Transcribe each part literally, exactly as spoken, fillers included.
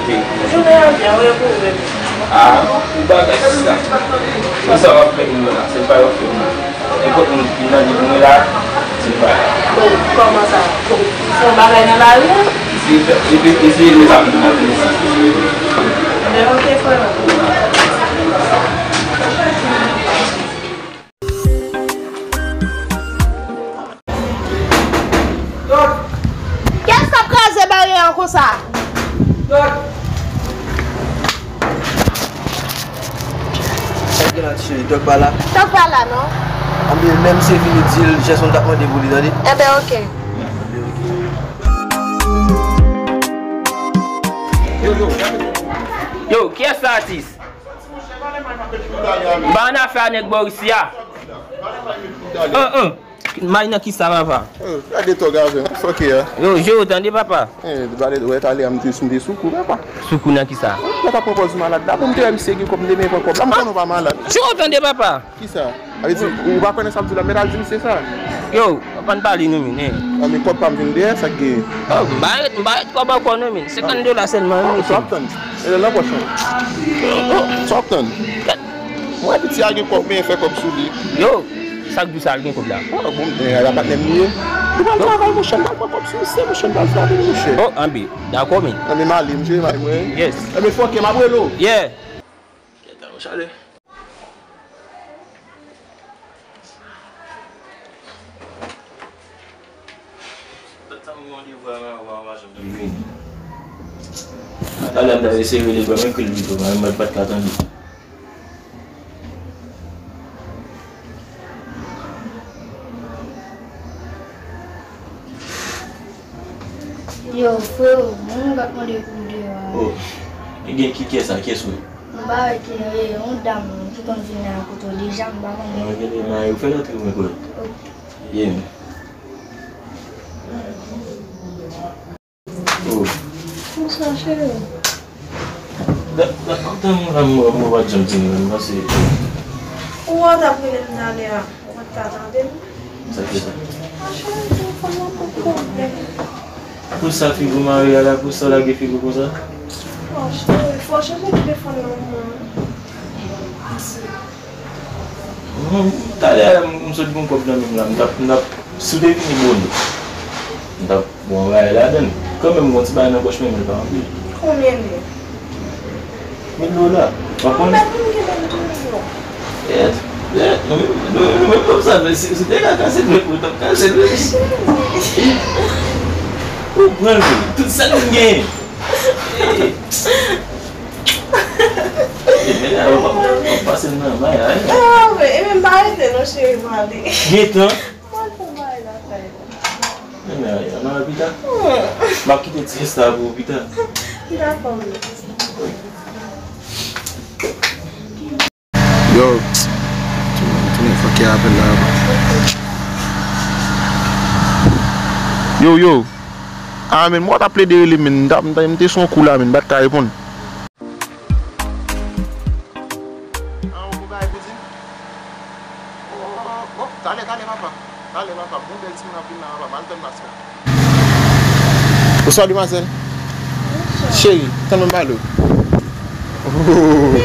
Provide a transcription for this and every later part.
Jounen an byen, wi, pou ou menm? Ah, ou bagay sista. Pou sa w ap fè moun la, se pa yo fè moun. Nenpòt moun ki nan li pou mwen la, se pa la. Bon, kòman sa? Bon, se yon bagay nan lari a? Eseye fè, eseye, eseye mezanmi nan vini isit. Ebyen, oke, frè. Kiyès k ap kraze baryè an konsa? Sa gen la, ti cheri, Dòk pa la? Dòk pa la, non. Anben, menm si vini di l, Jèson t ap mande pou li, tande? Enben, oke. Yo, yo, yo, kiyès sa, atis? Ba n afè a nèg bò isi a. An, an. May nan kisa, papa? Oh, gade tòg avè m, fòkè a. Yo, je w tande, papa. Eh, pale, wè, talè a m te, m te sou kou, papa. Sou kou nan kisa? Mwen t ap pran pòz malad la, pou m te wè misye gen kòb, m te men pran kòb la, m konnen w pa malad. Je w tande, papa. Kisa? Sa vle di, ou pa konnen sa m di la, mèt al di misye sa. Yo, pa n pale non, men. An, men kòb pa m vin dèyè, sa k genyen? Oh, m pa ret, m pa ret kòb ankò non, men. Senkant dola sèlman, wi, mesye. Sa w ap tann? E lè nan pòch lan. Sa w ap tann? Mwen, piti a gen kòb, men fè kòb sou li. Yo, sa k di w sa, l gen kòb la? Oh, bon, e, a patnè m li ye. Li pral travay, monchè, m pral pran kòb sou misye, monchè, m pral frape li, monchè. Oh, anben, dakò, men. Anben, m ale, m jere may mwen. Yes. Anben, fòkè, m ap rele w. Yeah. Kèt la, monchè, ale. Talè m t ap eseye rele grann mwen, ke l vin tou, mwen pa t ka tande. Yo, freo, moun mwen pa t mande pou m deyò a. Oh, e gen ki, kiyès sa, kiyès ou? M pa wè ke, e, yon dam ki konn vin la kote w deja, m pa konnen. Mwen gen de may, ou fè l antre mwen, freo. Ok. Yeah. Oh. Bonswa, cheri. Da, da, kontan mwen la, mwen, mwen pa t janm di nou, mwen se. Ou wè w t ap rele m talè a, ou pa t ka tande m? Sa k fè sa? Ah, cheri, telefòn nan pou pwoblèm. Pou sa figi w mare a la, pou sa w lage figi w konsa? Oh, cheri, fò w chanje telefòn nan pou mwen. Mèsi. Talè a, m, m sot gen yon kòb nan men m la, m t ap, m t ap, si w te vini bonè, m t ap bon bagay ladan l. Kanmenm, gon ti bagay nan pòch mwen, men l pa anpil. Konbyen l ye? Mil dola. W ap konnen? Anmède, m gen menm tou mil dola. Eh, eh, nou menm, nou, nou menm kòb sa, men si, si te ka kase dwèt mwen, t ap kase l, wi. Ou pran l, wi. Tout sa nou genyen. Eh. Eh, men la, w ap, w ap pase m nan may la, wi. Ah, wi. E men, m pa rete non, cheri, m ale. Gentan. Mwen fè bagay lakay la. Ann al pita. M ap kite ti rès la pou ou pita. Dakò, wi. Yo, tounen, tounen, fòkè apèl la. Yo, yo. Ah, men, mwen t ap plede rele, men, m t ap, m t ap, m te sou yon kou la, men, m pa t ka reponn. Ah, ou gon bagay pou di m? Oh, oh, talè, talè, papa. Talè, papa. Gon bèl timoun ap vin la, papa. M al tann mas la. Bonswa, demwazèl. Bonswa. Cheri, tann mwen pale w. Oh.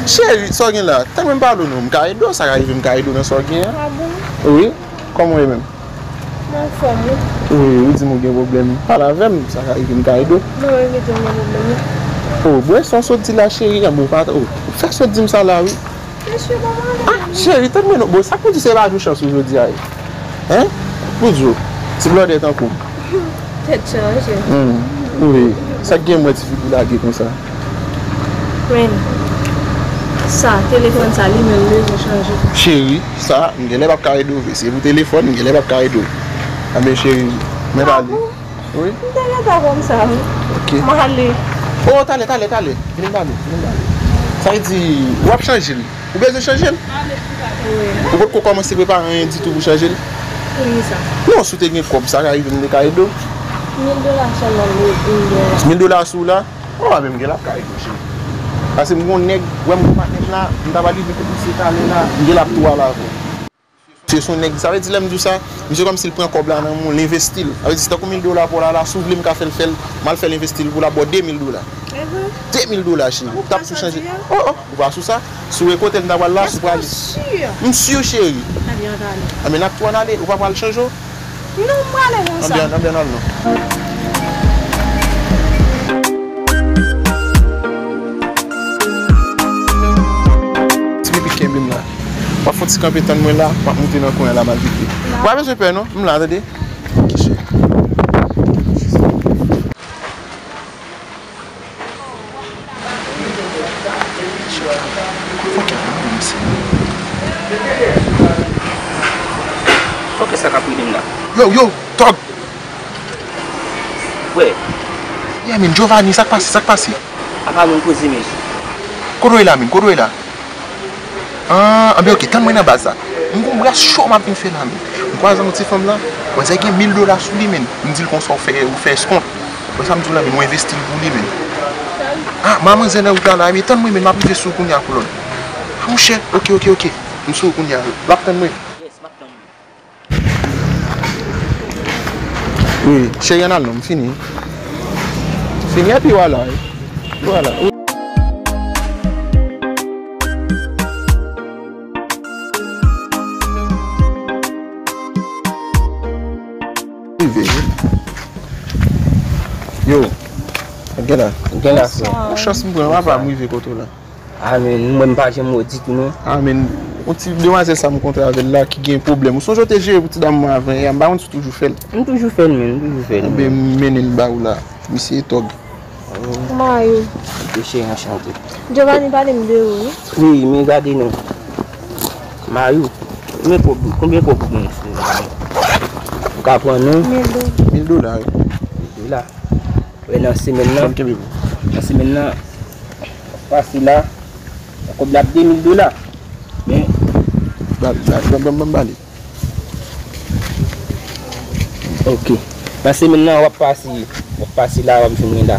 Cheri, sa w gen la? Tann mwen pale w non. M ka ede w, sa ka rive m ka ede w nan sa w gen an. Ah bon? Wi. Kòman w ye menm? Mwen anfòm, wi. Wi, ou di m ou gen pwoblèm. Pale avè m, sa ka rive m ka ede w. Mwen renmen di w gen pwoblèm, wi. Oh, bon, sa w sot di la, cheri, an, bon, pa, oh, fè sot di m sa la, wi. Mesye, kòman ale? Ah, cheri, tann mwen non. Bon, sa k pou di se pa jou chans ou jodi a ye? Hein? Pou di w, ti blòdè tankou m. Tèt chaje. Hmm, wi. Sa k gen mwen ti figi lage konsa? Men, sa, telefòn sa, li menm bezwen chanje. Cheri, sa, m genlè p ap ka ede w vre. Se pou telefòn, m genlè p ap ka ede w. Anben, cheri, mwen pale. Ah bon? Wi. M te gentan konn sa, wi. Ok. M ale. Oh, talè, talè, talè. Vin pale, vin pale. Sa vle di, w ap chanje l. Ou bezwen chanje l? Wi. Ou potko kòmanse prepare anyen ditou pou chanje l? Poukisa? Non, si w te gen kòb, sa ka rive m te ka ede w. Mil dola sèlman, mil, mil dola. Mil dola sou w la? Ou pa menm gen l ap ka ede w, cheri. Paske m gon nèg, wè m gon patnè m la, m ta pral rive kot misye talè la, m gen l ap tou al avè w. Se yon nèg, sa vle di lè m di w sa, misye kòmsi l pran kòb la nan men w, l envesti l. Sa vle di, se tankou mil dola pou w la, la, si w vle m ka fè l, fè l, m al fè l envesti l pou l ap ba w de mil dola. De mil dola, cheri. Ou t ap tou chanje. Oh, oh, ou pa sou sa? Si w wè kote m ta pral la, si w prale. M si, cheri. Anben, n ap tou ann ale. Ou pa pral chanje w? Non, m prale konsa. Anben, anben, al non. Ti pipi kenbe m la. W ap fon ti kanpe tann mwen la, m ap moute nan kwen an la, m al vite. Ou pa bezwen pè non, m la, tande. Kiche. Fòkè sa k ap rele m la. Yo, yo, Tòg! Wè. Yeah, men, Giovanni, sa k pase, sa k pase? Apa nou poze, mesye. Kote w ye la, men, kote w ye la? Ah, anben, ok, tann mwen nan baz la. M gon bras cho m ap vin fè la, men. M kwaze yon ti fanm la. Manzè gen mil dola sou li, men. M di l konsa ou fè, ou fè eskont. Wè sa m di w la, men, ou envesti l pou li, men. Ah, manmanzè nan wout la, la, men tann mwen, men, m ap rive sou ou kounye a, kolòn. Ah, monchè, ok, ok, ok. M sou ou kounye a. W ap tann mwen. Wi, cheri, ann al non, m fini. Fini, epi vwala, wi. Vwala. Rive, wi. Yo, gen la. Gen la, frè. Yon chans m pran, papa, m rive kote w la. Ah, men, mwen, m pa janm wè w ditou, non. Ah, men, yon ti demwazèl sa m kontre avè l la ki gen pwoblèm. Ou sonje w te jere pou ti dam mwen avan yè a, m pa konn si w toujou fè l. M toujou fè l, men, m toujou fè l. Anben, m mennen l ba ou la. Misye e Tòg. Mayou. Ok, cheri, anchante. Giovanni pale m de ou, wi. Wi, men gade non. Mayou, men kòb, konbyen kòb ou gen sou ou? Ou ka pran non. Mil dola. Mil dola, wi. Mil dola. Wè, nan semèn nan, nan semèn nan, w ap pase la, kòb la ap de mil dola. Men, ba, ba, ban, ban, ban m pale. Ok. Nan semèn nan, w ap pase, w ap pase la, w ap jwenn mwen la.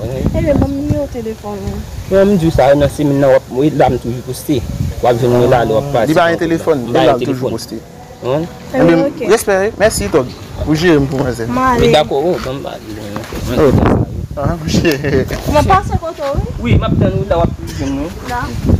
Ebyen, ban m nimewo telefòn ou. Non, m di w sa, nan semèn nan, w ap, wi, la m toujou poste. W ap jwenn mwen la, lè w ap pase. Li pa gen telefòn, men la m toujou poste. Wi. Ebyen, ok. Respè, wi. Mèsi, Tòg. Ou jere m pou manzè. M ale. Wi, dakò, wi, ban m pale. Oh. Ah, monchè. M ap pase kote w, wi. Wi, m ap tann ou la, w ap jwenn mwen. Dakò.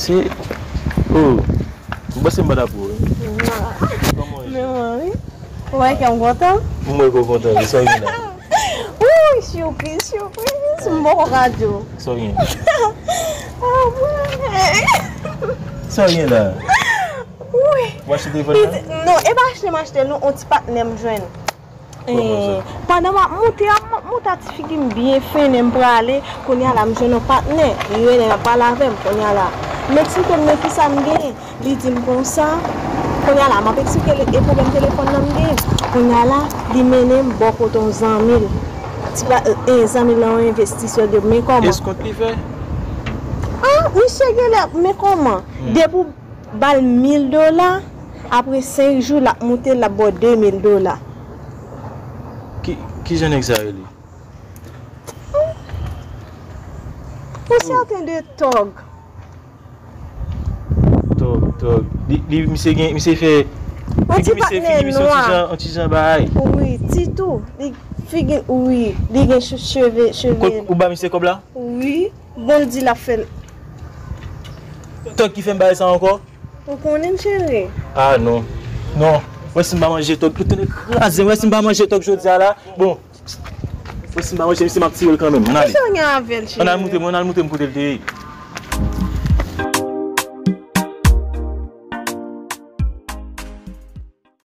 Se, oh, m panse m pa t ap wè w, wi. Kòman w ye? Men mwen, wi. Ou wè kè m kontan? M wè kè w kontan, wi. Sa w gen la? Wouy, sipriz, sipriz. M poko ka di w. Sa w gen? Ah, mwen. Sa w gen la? Wouy. W achte telefòn nan? Non, e pa achte m achte l, non, on ti patnè m jwenn. Eh, pandan m ap moute, ap m ap moute a ti figi m byen fennen, m prale, kounye a la m jwenn yon patnè, li rele m ap pale avè m, kounye a la m eksplike l men kisa m genyen, li di m konsa, kounye a la m ap eksplike l e pwoblèm telefòn nan m genyen, kounye a la li mennen m bò kote yon zanmi l, ti pa, eh, zanmi l lan yon envestisè de men kòman. Eskont li fè? Ah, misye genlè, men kòman? Depi w ba l mil dola, apre senk jou, l ap moute, l ap ba w de mil dola. Ki, kijan nèg sa rele? Yon sèten de Tòg. Tòg, Tòg. Li, li, misye gen, misye fè, figi misye, figi misye yon ti jan, yon ti jan bagay. Wi, ti tou. Li figi, wi, li gen che-, cheve, cheve. Kot ou ba misye kòb la? Wi. Bon, l di l ap fè l. Tòg ki fè m bagay sa ankò? Ou konnen m cheri. Ah, non. Non. Wè si m pa manje Tòg, ou tande kraze m. Wè si m pa manje Tòg jodi a la. Bon. Wè si m pa manje, misye m ap tire l kanmenm. Ann ale. Kisa w gen avè l, cheri? Ann al moute m, ann al moute m kote l te ye.